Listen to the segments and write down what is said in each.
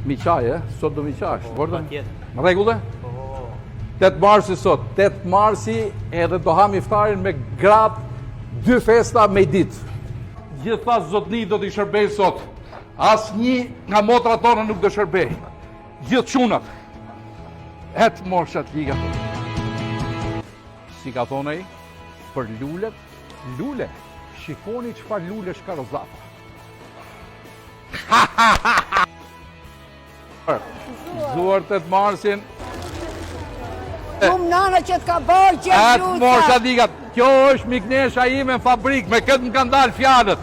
Mi qaj, e? Sot do mi qash, po, vërtet? Në rregull, e? Po, po, po. 8 marsi sot, 8 marsi edhe do ham iftarin me gratë dy festa me ditë. Gjitha zotni do t'i shërbej sot. Asnjë nga motrat tona nuk do shërbej. Gjithë çunat. Et moshat liga. Si ka thonë ai? Për lulet, lule. Shikoni çfarë lulesh ka Rozafa. Gëzuar 8 marsin. Lum nana që të ka bërë që Atë luca. mosha ligat. Kjo është miknesha ime në fabrik, me këtë më kanë dalë fjalët.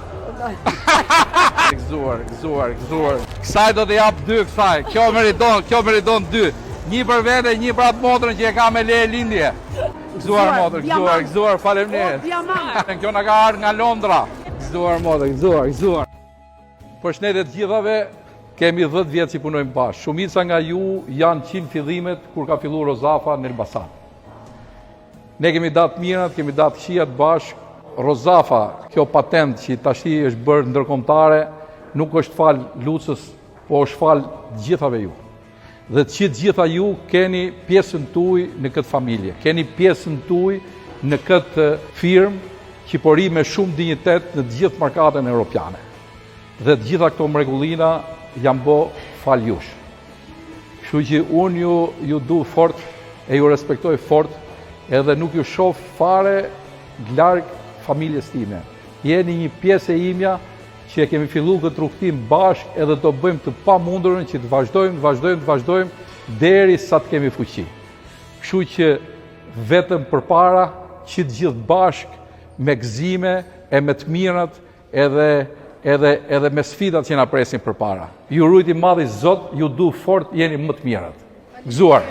Gëzuar, gëzuar, gëzuar. Kësaj do të jap dy kësaj. Kjo meriton, kjo meriton dy. Një për vete, një për atë motrën që e ka me leje lindje. Gëzuar motër, gëzuar, gëzuar, faleminderit. O, diamant. Kjo na ka ardhur nga Londra. Gëzuar motër, gëzuar, gëzuar. Përshëndetje të gjithave, kemi 10 vjet që punojmë bashkë. Shumica nga ju janë që në fillimet kur ka filluar Rozafa në Elbasan. Ne kemi da të mirat, kemi da të këqijat bashkë. Rozafa, kjo patent që tashti është bërë ndërkombëtare, nuk është fal Lucës, po është fal të gjithave ju. Dhe që të gjitha ju keni pjesën tuaj në këtë familje, keni pjesën tuaj në këtë firmë që po ri me shumë dinjitet në të gjithë markatën europiane. Dhe të gjitha këto mrekullina janë bo fal jush. Kështu që unë ju, ju du fort e ju respektoj fort edhe nuk ju shoh fare larg familjes time. Jeni një pjesë e imja që e kemi fillu këtë rrugëtim bashkë edhe do bëjmë të pamundurën që të vazhdojmë, të vazhdojmë, të vazhdojmë deri sa të kemi fuqi. Kështu që vetëm përpara që të gjithë bashkë me gëzime e me të mirat edhe edhe edhe me sfidat që na presin përpara. Ju rujt i madhi Zot, ju du fort, jeni më të mirat. Gëzuar.